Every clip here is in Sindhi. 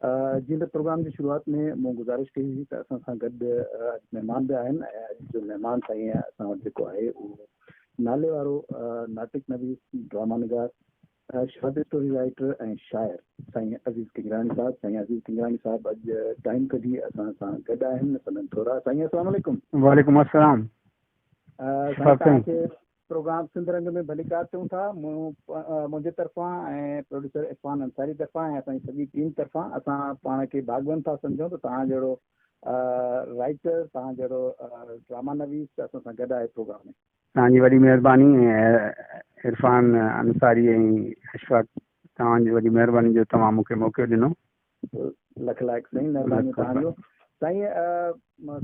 جيئن ته پروگرام جي شروعات ۾ مون گذارش ڪئي هئي ته اسان سان گڏ اڄ مهمان به آهن ۽ اڄ جو مهمان سائين اسان وٽ جيڪو آهي اهو نالي وارو ناٽڪ نويس، ڊراما نگار، شارٽ اسٽوري رائيٽر ۽ شاعر سائين عزيز ڪنگراڻي صاحب. سائين عزيز ڪنگراڻي صاحب اڄ ٽائيم ڪڍي اسان سان گڏ آهن، سندن ٿورا. سائين السلام عليڪم. وعليڪم السلام سائين توهان کي پروگرام سنڌ رنگ ۾ ڀليڪار چئون ٿا. مون منهنجي طرفان ۽ پروڊيوسر عرفان انصاري طرفان ۽ اسان جي سڄي ٽيم طرفان اسان پاڻ کي ڀاڳوند ٿا سمجهون ته توهان جهڙو رائيٽر، توهان جهڙو ڊراما نويس اسان سان گڏ آهي پروگرام ۾. توهان جي وڏي مهرباني عرفان انصاري ۽ اشفاق توهان جي وڏي مهرباني جو توهان مون کي موقعو ڏنو. لک لائق سائين مهرباني توهان جو. سائين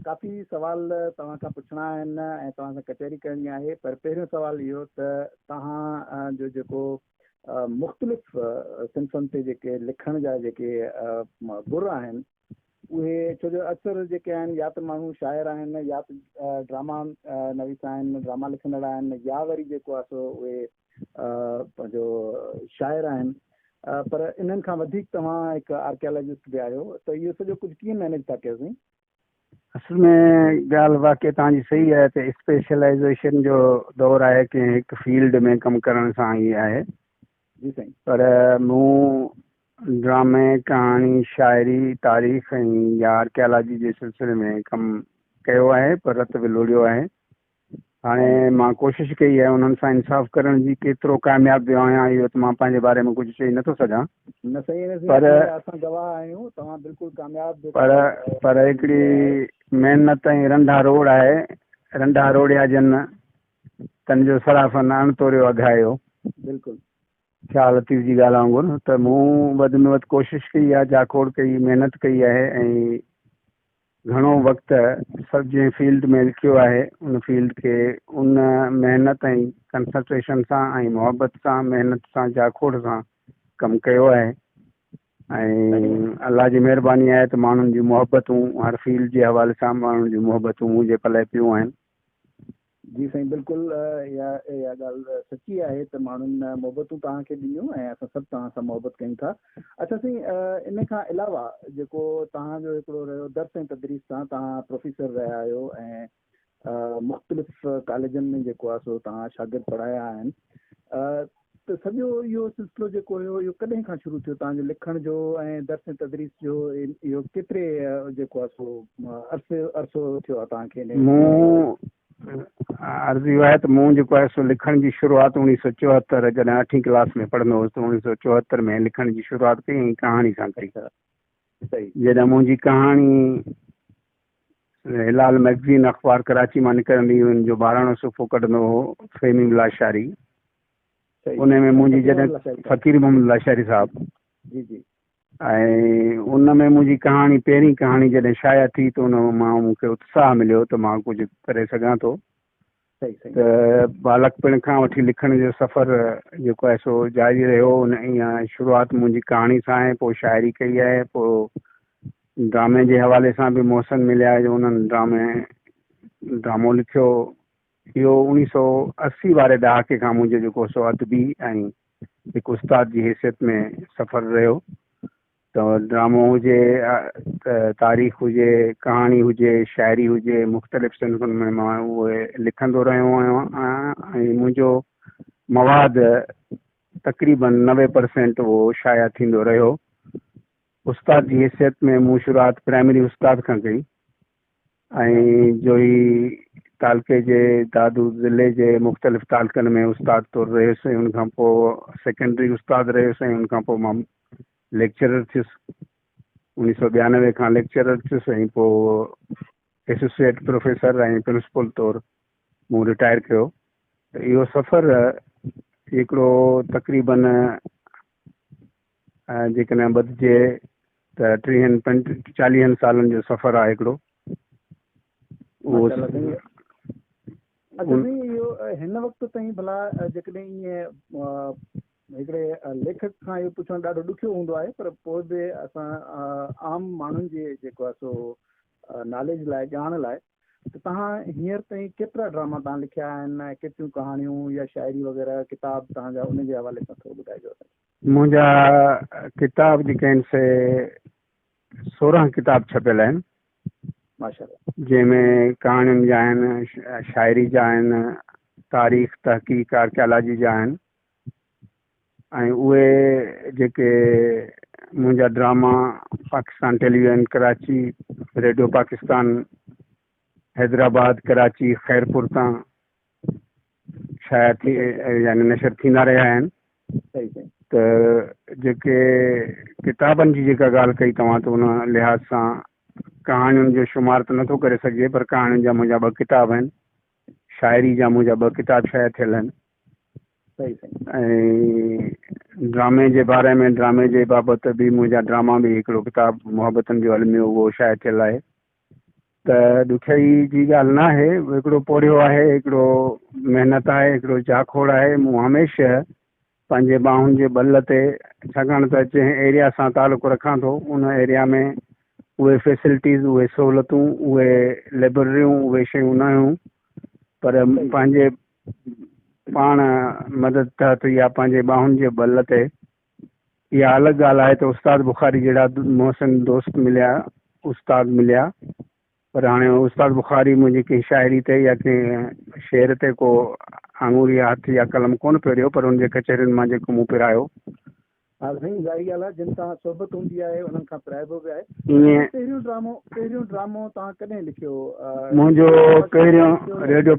ڪافي سوال توهان کان پڇڻا آهن ۽ توهان سان ڪچهري ڪرڻي آهي پر پهريون سوال اهو ته توهان جو جيڪو مختلف صنفن تي جيڪي لکڻ جا جيڪي گر آهن اهي ڇو جو اڪثر جيڪي آهن يا ته ماڻهو شاعر آهن يا ته ڊراما نويس آهن ڊراما لکندڙ آهن يا وري جيڪو آهي سو اهي پنهنجو شاعر آهن پر انهن کان وڌيڪ توهان هڪ آرڪيالاجسٽ به آهيو ته اهو سڄو ڪجهه ڪيئن مينيج ٿا ڪيو سائين؟ اصل ۾ ڳالهه واقعي توهان جي صحيح آهي ته اسپيشلائيزيشن جو دور آهي ڪنهن هڪ فيلڊ ۾ ڪم ڪرڻ سان ئي آهي جي سائين. پر مون ڊرامي، ڪهاڻي، شاعري، تاريخ ۽ يا آرڪيالاجي جي سلسلي ۾ ڪم ڪيو آهي پر رت به لوڙيو آهي. هاڻي مان ڪوشش ڪئي آهي انهن سان انصاف ڪرڻ جي ڪيترو ڪامياب ويو آهيان اهو ته مان پنهنجي باري ۾ ڪجهه چئي نٿو سگهان. نه سائين ان پر اسان گواهه آهيون توهان بلڪل ڪامياب جيڪو پر پر هڪڙي محنت ۽ رنڍا روڙ آهي رنڍا روڙيا جن تن جو صرافن اڻ توريو اگهايو. بلڪل. شاهه لطيف جي ڳالهه وانگر ته مون وڌ ۾ وڌ ڪوشش ڪئي آهي، جاکوڙ ڪئي، محنت ڪئي آهي ۽ گهڻو وقت سڀ جنهن فيلڊ ۾ لکيو آهي ان فيلڊ کي ان محنت ۽ ڪنسنٽريشن سان ۽ محبت سان محنت سان جاکوڙ سان ڪم ڪيو آهي ۽ الله جي مهرباني آهي ته ماڻهن جون محبتون هر فيلڊ جي حوالي سان ماڻهن جون محبتون منهنجي پلئه پيون آهن. جي سائين بلڪل اها اها ڳالهه سچي آهي ته ماڻهن محبتون توهان کي ڏنيون ۽ اسان سڀ توهان سان محبت ڪيون ٿا. اڇا سائين ان کان علاوه جيڪو توهان جو هڪڙو رهيو درس ۽ تدريس سان توهان پروفيسر رهيا آهيو ۽ مختلف ڪاليجن ۾ جيڪو آهي سو توهان شاگرد پڙهايا آهن ته سڄو اهو سلسلو جيڪو هيو اهو ڪڏهن کان شروع ٿيو توهان جو لکڻ جو ۽ درس ۽ تدريس جو اهو ڪيتري جيڪو آهي سو عرصي عرصو ٿيو آهي توهان کي انهي مون عرض اهو آهي ته مون جيڪو آهي سو لکڻ جي شروعات اوڻيهه سو چوهتر جڏهن اٺين ڪلاس ۾ پڙهندو هوس ته اوڻيهه سو چوهتر ۾ لکڻ جي شروعات ڪئي ۽ ڪهاڻي سان ڪئي جڏهن منهنجي ڪهاڻي هلال مئگزين اخبار ڪراچي مان نڪرندي هئي ان جو ٻاراڻو صفحو ڪڍندو هو فهمي لاشاري ان ۾ منهنجي جڏهن فقير محمد لاشاري صاحب جي جي ۽ ان ۾ منهنجي ڪهاڻي پهرين ڪهاڻي جڏهن شايع ٿي ته ان مان مون کي اتساهه مليو ته مان ڪجهه ڪري سگهان ٿو ته ٻالڪپڻ کان وٺي لکڻ جو سفر جيڪو آهي سو جاري رهيو ان ائين شروعات منهنجي ڪهاڻي سان آهي پوء شاعري ڪئي آهي پوء ڊرامي جي حوالي سان به محسن مليا جو انهن ڊرامي ڊرامو لکيو اهو اوڻيهه سو اسي واري ڏهاڪي کان منهنجو جيڪو سو ادبي ۽ هڪ استاد جي حيثيت ۾ سفر رهيو ته ڊرامو هجي ته تاريخ هجي، ڪهاڻي هجي، شاعري هجي مختلف صنفن ۾ مان اهي لکندو رهيو آهيان ۽ منهنجو مواد تقريبن 90% اهو شايع ٿيندو رهيو. استاد جي حيثيت ۾ مون شروعات پرائمري استاد کان ڪئي ۽ جوهي تعلقي جي دادو ضلعي جي مختلف تعلقن ۾ استاد طور رهيس ۽ ان کان پوء سيڪنڊري استاد رهيس ۽ ان کان پوء مان ليڪچرر ٿيس 1992 کان ليڪچرر ٿيس ۽ پوء ايسوسيئيٽ پروفيسر ۽ پرنسپل طور مون رٽائر ڪيو ته اهو سفر هڪڙو تقريبن جيڪڏهن ٻڌجي ته ٽيهن پنج چاليهن سالن جو سفر آهي هڪڙو اهو اچا سائين اهو هن وقت تائين ڀلا جيڪڏهن ائين هڪڙي ليکڪ کان اهو پڇڻ ڏاڍو ڏکيو هوندو آهي پر پوء به اسان عام ماڻهن جي جيڪو آهي سو ناليج لاء ڄاڻ لاء ته توهان هينئر تائين ڪيترا ڊراما توهان لکيا آهن ۽ ڪيتريون ڪهاڻيون يا شاعري وغيره ڪتاب توهان جا ان جي حوالي سان ٿورو ٻڌائجو اسان کي. منهنجا ڪتاب جيڪي آهن سي سورهن ڪتاب ڇپيل آهن. ماشاءالله. جنهن ۾ ڪهاڻين جا آهن، شاعري جا آهن، تاريخ، تحقيق، آرڪيالاجي جا آهن ۽ اهي جيڪي منهنجا drama Pakistan television Karachi, radio Pakistan Hyderabad, Karachi, Khairpur تان شايع ٿي يعني نشر ٿيندا رهيا آهن. ته جيڪي ڪتابن جي جيڪا ڳالهه ڪئي توهان ته ان لحاظ سان ڪهاڻين جو شمار ته نٿو ڪري سگهجي پر ڪهاڻين جا منهنجا ٻه ڪتاب آهن، شاعري جا منهنجا ٻه ڪتاب شايع ٿيل آهن ۽ ڊرامي جي باري ۾ ڊرامي جي بابت به منهنجا ڊراما به هڪڙو ڪتاب محبتن جو الميو اهو شايع ٿيل آهي. ته ڏکيائي جي ڳالهه نه آهي، هڪڙو پورهيو آهي، هڪڙو محنت آهي، هڪڙو جاکوڙ آهي، مون هميشه پنهنجي ٻانهن جي ٻل تي ڇاڪاڻ ته جنهن ايريا سان تعلق رکان ٿو ان ايريا ۾ اهي فيسلٽيز، اهي سهولتون، اهي لئبرريون، اهي شيون نه هيون پر پنهنجي پاڻ مدد تحت يا پنهنجي ٻانهن جي ٻل تي اها الڳ ڳالهه آهي ته استاد بخاري جهڙا محسن دوست مليا، استاد مليا، پر هاڻي استاد بخاري منهنجي ڪنهن شاعري تي يا ڪنهن شعر تي ڪو آڱر يا هٿ يا قلم ڪونه ڦيريو، پر ان جي ڪچهرين مان جيڪو مون پرايو. ها سائين ظاهري ڳالهه آهي جن سان صحبت هوندي آهي انهن کان پرائبو به آهي. ائين پهريون ڊرامو پهريون ڊرامو توهان ڪڏهن لکيو؟ منهنجو پهريون ريڊيو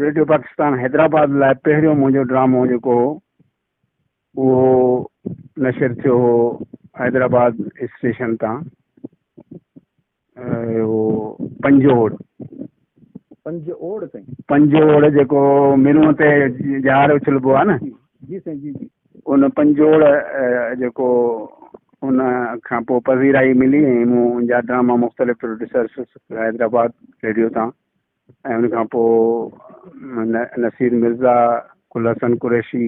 ريڊيو پاڪستان حيدرآباد لاء پهريون منهنجو ڊرامو جيڪو هو اهو نشر ٿيو هو حيدرآباد اسٽيشن تان اهو پنجوڙ. پنج اوڙ سائين. پنجوڙ جيڪو مرون تي ڄار اڇلبو آهي نه. جي سائين جي جي. ان پنجوڙ جيڪو ان کان پوء پذيرائي ملي ۽ مون ان جا ڊراما مختلف پروڊيوسرس حيدرآباد ريڊيو تان ۽ ان کان پوء نصير مرزا، گل حسن قريشي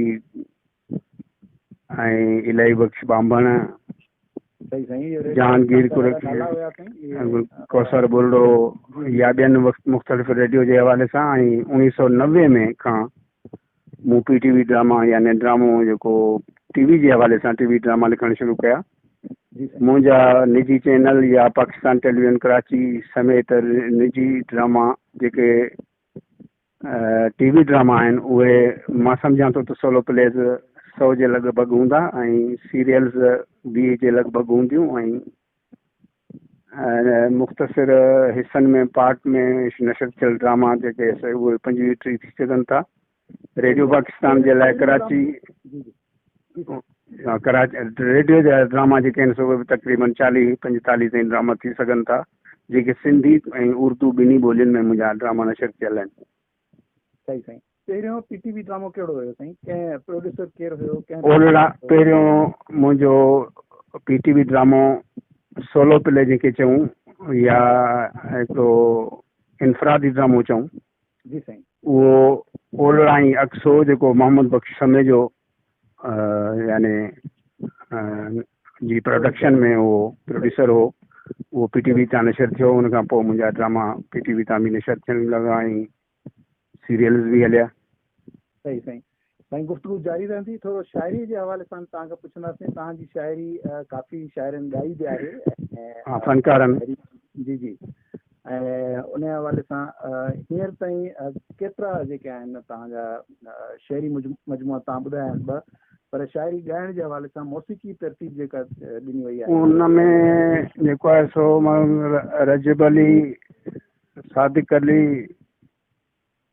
۽ الاهي بخش ٻانڀڻ، جهانگير قريشي، ڪوثر ٻرڙو يا ٻين مختلف ريڊيو جي حوالي سان ۽ اوڻيهه سؤ 90 ۾ کان مون پي ٽي وي ڊراما يعني ڊرامو جيڪو ٽي وي جي حوالي سان ٽي وي ڊراما لکڻ شروع ڪيا. منهنجا نجي چينل يا پاڪستان ٽيليويزن ڪراچي سميت نجي ڊراما جيڪي ٽي وي ڊراما آهن اهي مان سمجهان ٿو ته سولو پليز 100 جي لڳ ڀڳ هوندا ۽ سيريلز 20 جي لڳ ڀڳ هونديون ۽ مختصر حصن ۾ پارٽ ۾ نشر ٿيل ڊراما جيڪي اهي 25 30 ٿي سگهن ٿا. ريڊيو پاڪستان جي لاء ڪراچي ڪراچي ريڊيو جا ڊراما جيڪي آهن سو اهي به تقريبن 40 45 تائين ڊراما ٿي سگهن ٿا جيڪي سنڌي ۽ اردو ٻنهي ٻولين ۾ منهنجا ڊراما نشر ٿيل آهن. صحيح سائين. پهريون پي ٽي وي ڊرامو ڪهڙو هيو سائين؟ ڪنهن پروڊيوسر ڪير هيو؟ ڪنهن اولڙا پهريون منهنجو پي ٽي وي ڊرامو سولو پلي جنهن کي چئون يا هڪڙو انفرادي ڊرامو چئون. جي سائين. اهو اولڙا ۽ عڪس هو جيڪو محمد بخش سميجو يعني جي پروڊڪشن ۾ اهو پروڊيوسر هو اهو پي ٽي وي تان نشر ٿيو ان کان پوء منهنجا ڊراما پي ٽي وي تان به نشر ٿيڻ لڳا ۽ سيريلز به هليا. صحيح سائين. سائين گفتگو جاري رهندي ٿورو شاعري جي حوالي سان توهان کان پڇنداسين توهان جي شاعري ڪافي شاعرن ڳائي به آهي ۽ فنڪارن جي جي ۽ ان حوالي سان هينئر تائين ڪيترا جيڪي آهن توهان جا شعري مجموعا توهان ٻڌايا آهن ٻه پر شاعري ڳائڻ جي حوالي سان موسيقي ترتيب جيڪا ڏني وئي آهي ان ۾ جيڪو آهي سو رجب علي صادق علي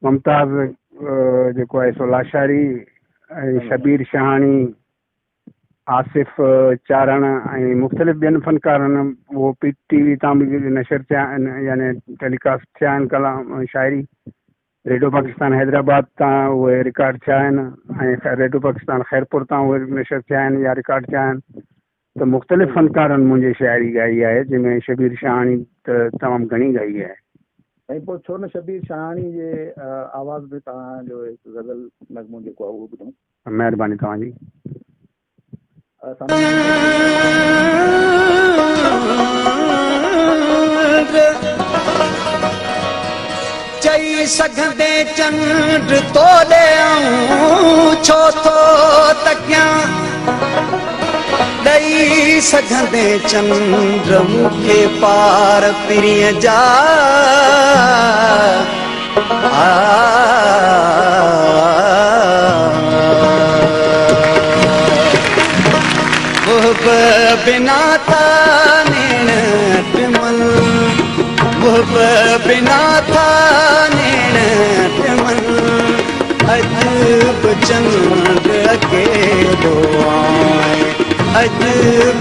ممتاز جيڪو آهي سو لاشاري ۽ شبير شاهاڻي، آصف چارڻ ۽ مختلف ٻين فنڪارن اهو پي ٽي وي تان به نشر ٿيا آهن يعني ٽيلي ڪاسٽ ٿيا آهن ڪلام شاعري ريڊيو پاڪستان حيدرآباد تان اهي رڪارڊ ٿيا آهن ۽ ريڊيو پاڪستان خيرپور تان اهي نشر ٿيا آهن يا رڪارڊ ٿيا آهن ته مختلف فنڪارن منهنجي شاعري ڳائي آهي جنهن ۾ شبير شاهاڻي ته تمام گهڻي ڳائي آهي. سائين پوء ڇو نه شبير شاهاڻي جي آواز ۾ توهان جو هڪ غزل نغمو جيڪو آهي اهو ٻڌون. مهرباني توهان جي. چئي سگهندين چنڊ توڏي آئون ڇو ٿو تڪيان. ڏئي چئي سگهندين چنڊ مون کي پار پرينء جا محب بنا ٿا نيڻ ٽمن، محب بنا ٿا نيڻ ٽمن، اڄ به چنڊ اڪيلو آهي، اڄ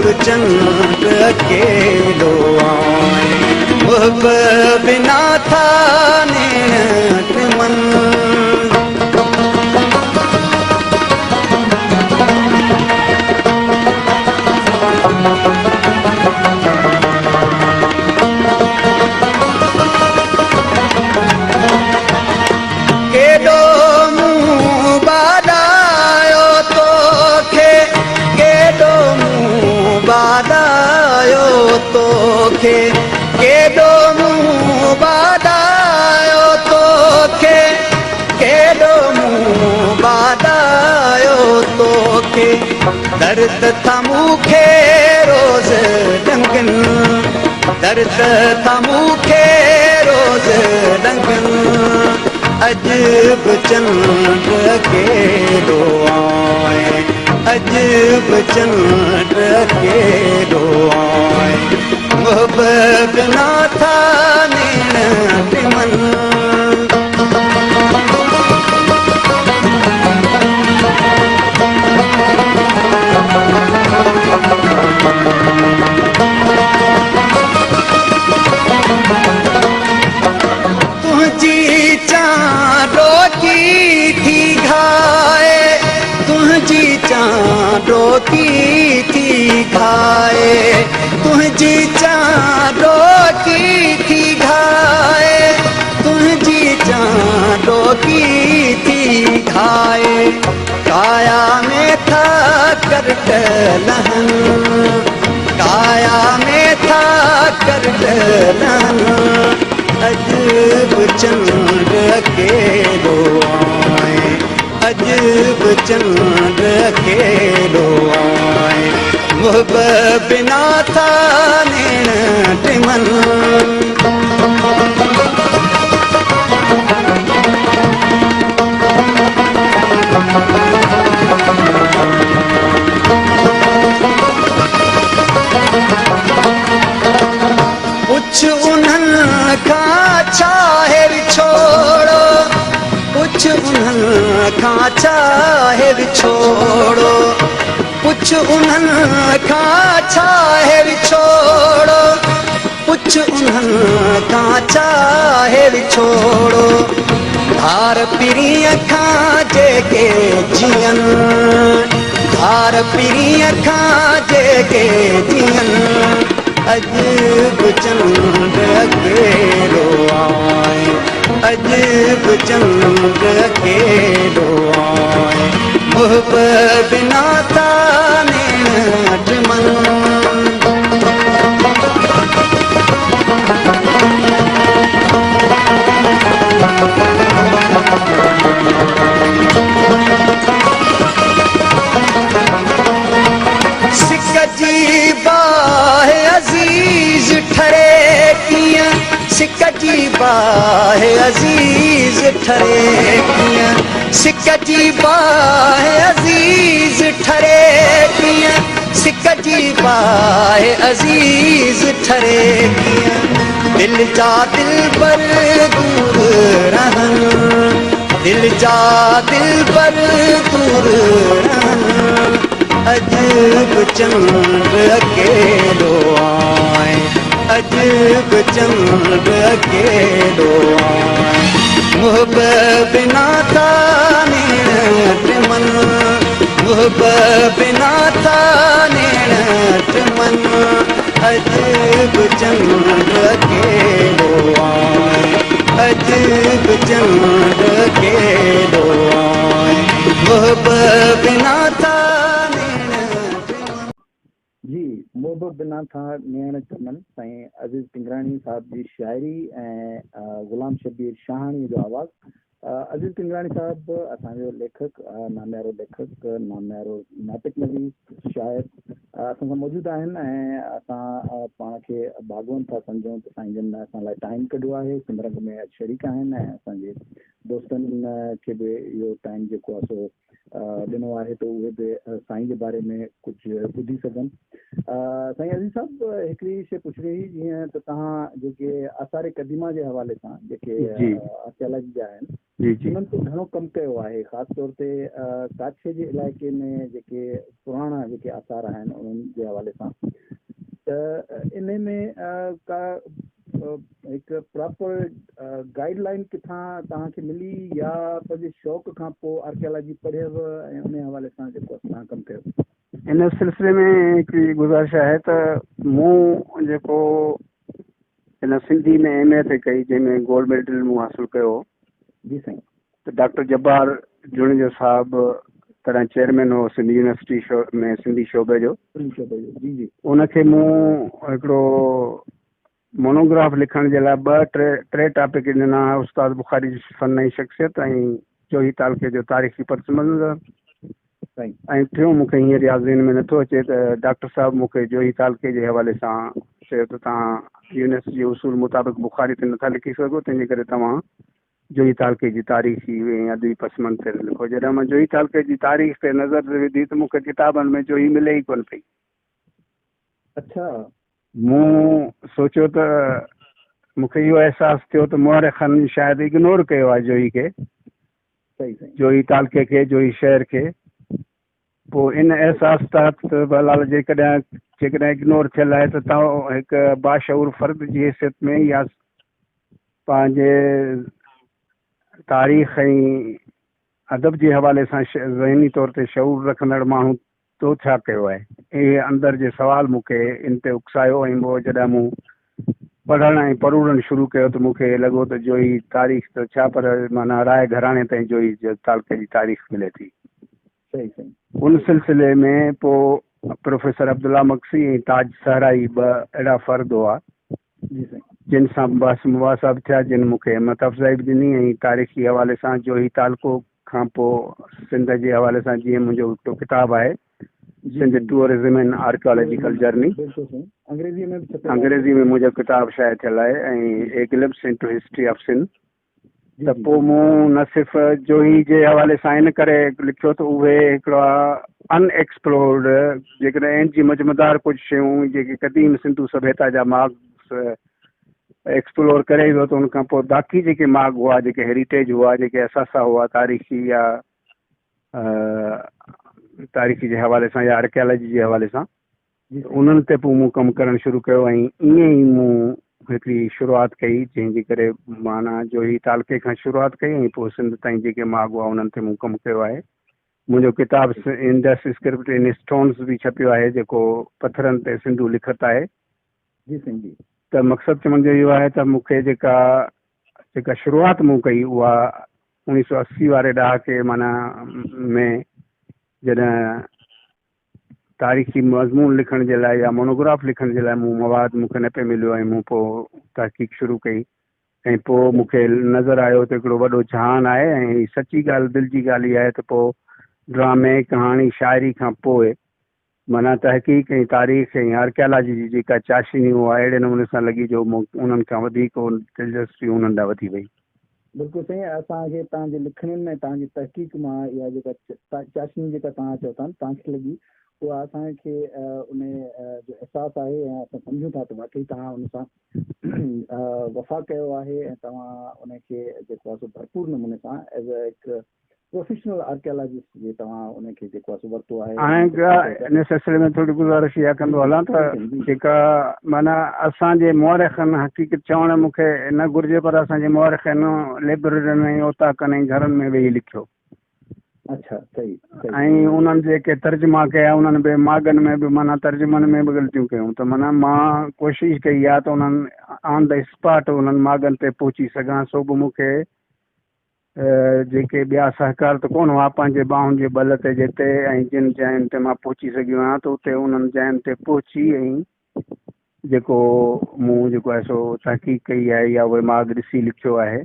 به چنڊ اڪيلو آهي، محب بنا ٿا نيڻ ٽمن. ڪيڏو مون ٻاڏايو توکي، ڪيڏو مون ٻاڏايو توکي، ڪيڏو مون ٻاڏايو توکي، ڪيڏو مون ٻاڏايو توکي، درد ٿا مون کي روز ڏنگن، درد ٿا مون کي روز ڏنگن، اڄ به چنڊ اڪيلو آهي، اڄ به چنڊ اڪيلو آهي، محب بنا ٿا نيڻ ٽمن. تنهنجي چانڊوڪي ٿي گهائي، تنهنجي چانڊوڪي ٿي گهائي، تنهنجي چانڊوڪي ٿي گهائي، تنهنجي چانڊوڪي ٿي گهائي، ڪايا ۾ ٿا ڪرٽ لهن، ڪايا ۾ ٿا ڪرٽ لهن، اڄ به چنڊ اڪيلو آهي، اڄ به چنڊ اڪيلو آهي، محب بنا ٿا نيڻ ٽمن. پڇ انهن کان ڇاهي وڇوڙو، پڇ انهن کان ڇاهي وڇوڙو، پڇ انهن کان ڇاهي وڇوڙو، پڇ انهن کان ڇاهي وڇوڙو، ڌار پرينء کان جيڪي جيئن، ڌار پرينء کان جيڪي جيئن، اڄ به چنڊ اڪيلو آهي، اڄ به چنڊ اڪيلو آهي، محب بنا ٿا نيڻ ٽمن. سڪ جي باهه عزيز ٺري ڪيئن، سڪ جي باهه عزيز ٺري ڪيئن، سڪ جي باهه عزيز ٺري ڪيئن، سڪ جي باهه عزيز ٺري ڪيئن، دل جا دلبر دور رهن، دل جا دلبر دور رهن، اڄ به چنڊ اڪيلو آهي، اڄ به چنڊ اڪيلو آهي، محب بنا ٿا نيڻ ٽمن، محب بنا ٿا نيڻ ٽمن، اڄ به چنڊ اڪيلو آهي، اڄ به چنڊ اڪيلو آهي، محب بنا ٿا نيڻ ٽمن. جي محب بنا ٿا نيڻ ٽمن سائين عزيز ڪنگراڻي صاحب جي شاعري ۽ غلام شبير شاهاڻي جو آواز. عزيز ڪنگراڻي صاحب اسان جو ليکڪ، ناميارو ليکڪ، ناميارو ناٽڪ نويس، شاعر اسان سان موجود آهن ۽ اسان پاڻ کي ڀاڳوند ٿا سمجهون ته سائين جن اسان لاء ٽائيم ڪڍيو آهي، سنڌ رنگ ۾ اڄ شريڪ آهن ۽ اسان جي دوستن کي به اهو ٽائيم جيڪو آهي سو ڏنو آهي ته اهي به سائين جي باري ۾ ڪجهه ٻڌي سگهن. سائين عزيز صاحب هڪڙي شيء پڇڻي هئي جيئن ته توهان جيڪي آثار قديمه جي حوالي سان جيڪي آرڪيالاجي جا آهن انهن تي گهڻو ڪم ڪيو آهي، خاص طور تي ڪاڇي جي علائقي ۾ جيڪي پراڻا جيڪي آثار آهن انهن جي حوالي سان، ته انهي ۾ ڪا هڪ پراپر گائيڊ لائين ڪٿان توهان کي ملي يا پنهنجي شوق کان پوء آرڪيالاجي پڙهيو ۽ انهي حوالي سان جيڪو توهان ڪم ڪيو؟ ان سلسلي ۾ هڪڙي گذارش آهي ته مون جيڪو هن سنڌي ۾ ايم اي ٿي ڪئي جنهن ۾ گولڊ ميڊل مون حاصل ڪيو. جي سائين. ته ڊاڪٽر جبار جوڻيجو صاحب تڏهن چيئرمين هو سنڌ يونيورسٽي ۾ سنڌي شعبي جو. سنڌي شعبي جو جي جي. ان کي مون هڪڙو مونوگراف لکڻ جي لاء ٻه ٽي ٽي ٽاپڪ ڏنا استاد بخاري جي فن ۽ شخصيت ۽ جوهي تعلقي جو تاريخي پس منظر ۽ ٽيون مون کي هينئر ياد ذهن ۾ نٿو اچي ته ڊاڪٽر صاحب مون کي جوهي تعلقي جي حوالي سان چيو ته توهان يونيورسٽي جي اصول مطابق بخاري تي نٿا لکي سگهو تنهن جي ڪري توهان جوهي تعلقي جي تاريخي ۽ ادبي پس منظر لکو. جڏهن مان جوهي تعلقي جي تاريخ تي نظر وڌي ته مون کي ڪتابن ۾ جوهي ملي ئي ڪونه پئي. اڇا. مون سوچيو ته مون کي اهو احساس ٿيو ته مؤرخن شايد اگنور ڪيو آهي جوهي کي، جوهي تعلقي کي، جوهي شهر کي. پوء ان احساس تحت بهرحال جيڪڏهن جيڪڏهن اگنور ٿيل آهي ته توهان هڪ باشعور فرد جي حيثيت ۾ يا پنهنجي تاريخ ۽ ادب جي حوالي سان ذهني طور تي شعور رکندڙ ماڻهو تو ڇا ڪيو آهي؟ اهي اندر جي سوال مون کي ان تي اڪسايو ۽ پوء جڏهن مون پڙهڻ ۽ پروڙڻ شروع ڪيو ته مون کي لڳو ته جوئي تاريخ ته ڇا پر معنيٰ راء گهراڻي تائين جوئي تعلقي جي تاريخ ملي ٿي. ان سلسلي ۾ پوء پروفيسر عبدالله مگسي ۽ تاج صحرائي ٻه اهڙا فرد هئا جن سان بحث مباحثا به ٿيا جن مون کي همت افزائي به ڏني ۽ تاريخي حوالي سان جوهي تعلقو کان پوء سنڌ جي حوالي سان جيئن منهنجو هڪڙو ڪتاب آهي Sindh tourism and archaeological journey انگريزي ۾ منهنجو ڪتاب شايع ٿيل آهي ۽ a glimpse into history of Sindh ته پوء مون نه صرف جوهي جي حوالي سان ان ڪري لکيو ته اهي هڪڙا ان ايڪسپلورڊ جيڪڏهن اين جي مجمدار ڪجهه شيون جيڪي قديم سنڌو سڀيتا جا ماڳ ايڪسپلور ڪري ويو ته ان کان پوء باقي جيڪي ماڳ هئا جيڪي هيريٽيج هئا جيڪي اثاثا هئا تاريخي يا تاريخي جي حوالي سان يا آرڪيالاجي جي حوالي سان انهن تي پوء مون ڪم ڪرڻ شروع ڪيو ۽ ائين ئي مون هڪڙي شروعات ڪئي جنهن جي ڪري معنيٰ جو هي تعلقي کان شروعات ڪئي ۽ پوء سنڌ تائين جيڪي ماڳ هئا انهن تي مون ڪم ڪيو آهي منهنجو ڪتاب انڊس اسڪرپٽ ان اسٽونز به ڇپيو آهي جيڪو پٿرن تي سنڌو لکت آهي جي سائين جي. ته مقصد چوڻ جو اهو آهي ته مون کي جيڪا جيڪا شروعات مون ڪئي اها 1980 واري ڏهاڪي معنيٰ ۾ جڏهن تاريخي مضمون لکڻ جي لاء يا مونوگراف لکڻ جي لاء مون مواد مون کي نه پئي مليو ۽ مون پوء تحقيق شروع ڪئي ۽ پوء مون کي نظر آيو ته هڪڙو وڏو جهان آهي ۽ سچي ڳالهه دل جي ڳالهه اها آهي ته پوء ڊرامي ڪهاڻي شاعري کان پوء معنيٰ تحقيق ۽ تاريخ ۽ آرڪيالاجي جي جيڪا چاشني اها اهڙي نموني سان لڳي جو مون انهن کان وڌيڪ دلچسپي انهن ڏانهن وڌي وئي. بلڪل سائين اسان کي توهان جي لکڻين ۽ توهان جي تحقيق مان اها جيڪا چاشني جيڪا توهان چئو ٿا نه توهان کي لڳي اها اسان کي ان جو احساس آهي ۽ اسان سمجهون ٿا ته واقعي توهان ان سان وفا ڪيو آهي ۽ توهان ان کي جيڪو آهي سو ڀرپور نموني سان ايز اي هڪ پروفيشنل آرڪيالاجسٽ جي توهان ان کي جيڪو آهي سو ورتو آهي. هاڻي ان سلسلي ۾ ٿوري گذارش اها ڪندو هلان ته جيڪا معنيٰ اسان جي مؤرخن حقيقت چوڻ مون کي نه گهرجي پر اسان جي مؤرخن لئبررين ۽ اوطاقن ۽ گهرن ۾ ويهي لکيو. اڇا صحيح صحيح. ۽ انهن جيڪي ترجما ڪيا انهن به ماڳن ۾ به معنيٰ ترجمن ۾ به غلطيون ڪيون ته معنيٰ مان ڪوشش ڪئي آهي ته انهن آن the spot انهن ماڳن تي پهچي سگهان سو به مون کي جيڪي ٻيا سهڪار ته ڪونه هئا، پنهنجي ٻانهن جي ٻل تي جتي ۽ جن جاين تي مان پهچي سگهيو آهيان ته اتي انهن جاين تي پهچي ۽ جيڪو مون جيڪو آهي سو تحقيق ڪئي آهي يا اهي ماڳ ڏسي لکيو آهي.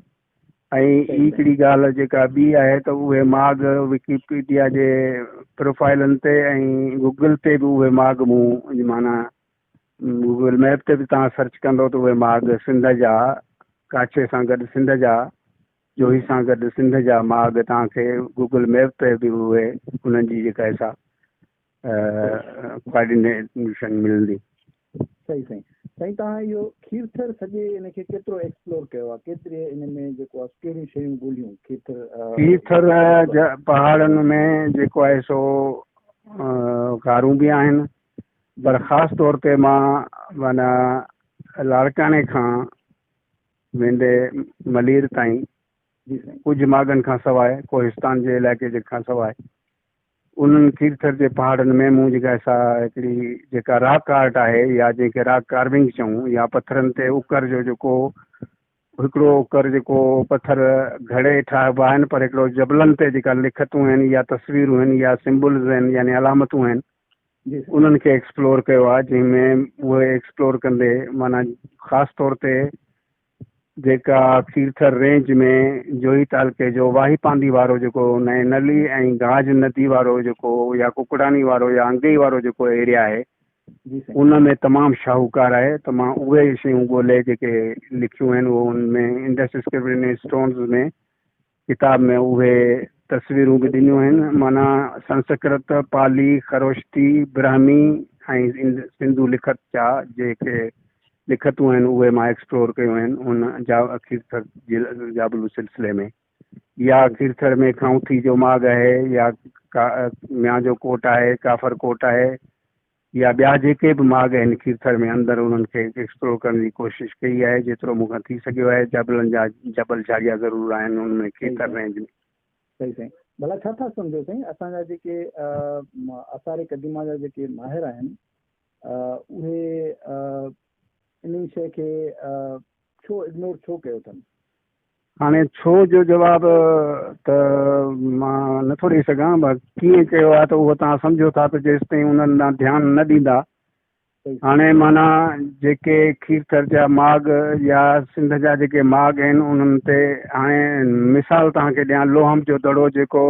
۽ هڪڙي ڳالهه جيڪا ٻي آهي ته اهي ماڳ وڪيپيڊيا جي پروفائلن تي ۽ گوگل تي به اهي ماڳ مون معنيٰ گوگل ميپ تي به توهان سرچ ڪندو ته اهي ماڳ سنڌ جا ڪاڇي سان گڏ سنڌ جا جوهي سان گڏ سنڌ جا ماڳ توهان کي گوگل ميپ تي به اهي انهن جي جيڪا سا ڪوآرڊينيشن ملندي. صحيح سائين. سائين توهان اهو کيرٿر سڄي ان کي ڪيترو ايڪسپلور ڪيو آهي ڪيتري ان ۾ جيڪو آهي ڪهڙيون شيون ڳوليون کيرٿر کيرٿر جا پهاڙن ۾ جيڪو آهي سو غارون به آهن پر خاص طور تي مان معنيٰ لاڙڪاڻي کان ويندي ملير تائين ڪجهه ماڳن کان سواء ڪوهستان جي علائقي جي کان سواء انهن کيرٿر جي پهاڙن ۾ مون جيڪا سا هڪڙي جيڪا راڪ آرٽ آهي يا جنهن کي راڪ ڪارونگ چئون يا پٿرن تي اڪر جو جيڪو هڪڙو اڪر جيڪو پٿر گهڙي ٺاهبا آهن پر هڪڙو جبلن تي جيڪا لکتون آهن يا تصويرون آهن يا سمبلز آهن يعني علامتون آهن انهن کي ايڪسپلور ڪيو آهي جنهن ۾ اهي ايڪسپلور ڪندي معنيٰ خاص طور تي جيڪا کيرٿر رينج ۾ جوهي تعلقي جو واهي پانڌي وارو جيڪو نئين نلي ۽ گاج ندي وارو جيڪو يا ڪڪڙاني وارو يا انگئي وارو جيڪو ايريا آهي ان ۾ تمام شاهوڪار آهي ته مان اهي شيون ڳولي جيڪي لکيون آهن اهو ان ۾ انڊس اسڪرپٽ اسٽونز ۾ ڪتاب ۾ اهي تصويرون به ڏنيون آهن، معنيٰ سنسڪرت، پالي، خروشتي، براهمي ۽ سنڌو لکت جا جيڪي لکتون آهن اهي مان ايڪسپلور ڪيون آهن ان جا کيرٿر جي جابلو سلسلي ۾ يا کيرٿر ۾ کائونٿي جو ماڳ آهي يا ميان جو ڪوٽ آهي، ڪافر ڪوٽ آهي يا ٻيا جيڪي به ماڳ آهن کيرٿر ۾ اندر انهن کي ايڪسپلور ڪرڻ جي ڪوشش ڪئي آهي جيترو مون کان ٿي سگهيو آهي جبلن جا جبل جهاڙيا ضرور آهن ان ۾ کيرٿر رينج ۾. صحيح سائين ڀلا ڇا ٿا سمجهو سائين اسان جا جيڪي آثار قديمه جا جيڪي ماهر آهن اهي انهي شيء کي ڇو اگنور ڇو ڪيو اٿن؟ هاڻي ڇو جو جواب ته مان نٿو ڏئي سگهان پر ڪيئن ڪيو آهي ته اهو توهان سمجهو ٿا ته جيستائين انهن ڏانهن ڌيان نه ڏيندا هاڻي معنيٰ جيڪي کيرٿر جا ماڳ يا سنڌ جا جيڪي ماڳ آهن انهن تي هاڻي مثال توهان کي ڏيان لوهم جو دڙو جيڪو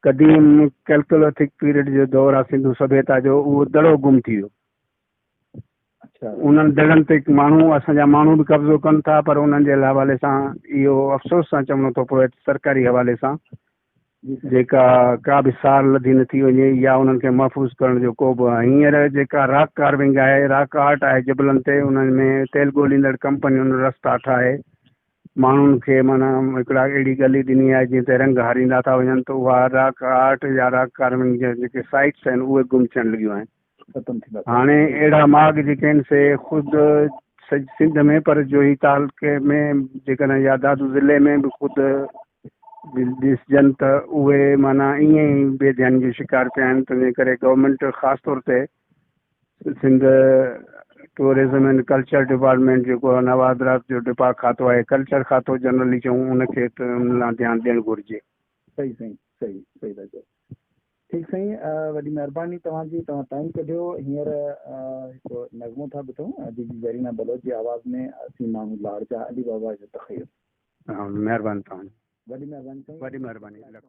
قديم ڪيلڪوليٿڪ پيريڊ جو دور آهي سنڌو سڀيتا جو اهو دڙو گم ٿي ويو. انهن دڙن تي ماڻهو اسان جا ماڻهو به قبضو ڪن ٿا پر انهن جي حوالي سان اهو افسوس سان چوڻو ٿو پوي ته سرڪاري حوالي سان جيڪا ڪا به سار لڌي نٿي وڃي يا انهن کي محفوظ ڪرڻ جو ڪو به هينئر جيڪا راڪ ڪارونگ آهي راڪ آرٽ آهي جبلن تي انهن ۾ تيل ڳوليندڙ ڪمپنين رستا ٺاهي ماڻهن کي معنيٰ هڪڙا اهڙي ڳلي ڏني آهي جنهن تي رنگ هاريندا ٿا وڃن ته اها راڪ آرٽ يا راڪ ڪارونگ جا جيڪي سائيٽس آهن اهي گم ٿيڻ لڳيون آهن. ختم ٿيندا. هاڻي اهڙا ماڳ جيڪي آهن سي خود سنڌ ۾ پر جوهي تعلقي ۾ جيڪڏهن يا دادو ضلعي ۾ به خود ڏسجن ته اهي معنيٰ ائين ئي بي ڌياني جو شڪار پيا آهن تنهنجي ڪري گورنمينٽ خاص طور تي Sindh tourism and culture department جيڪو نوادرات جو ڊپا کاتو آهي ڪلچر کاتو جنرلي چئون ان کي ته ان لاء ڌيان ڏيڻ گهرجي. صحيح سائين صحيح صحيح ٿا چئو. ٺيڪ سائين وڏي مهرباني توهان جي توهان ٽائيم ڪڍيو هينئر هڪ نغمو ٿا ٻڌون جي جي زرينا بلوچ جي آواز ۾ اسين ماڻهو لاڙ جا علي بابا جو تخيل. مهرباني توهان جي. وڏي مهرباني سائين. وڏي مهرباني لک.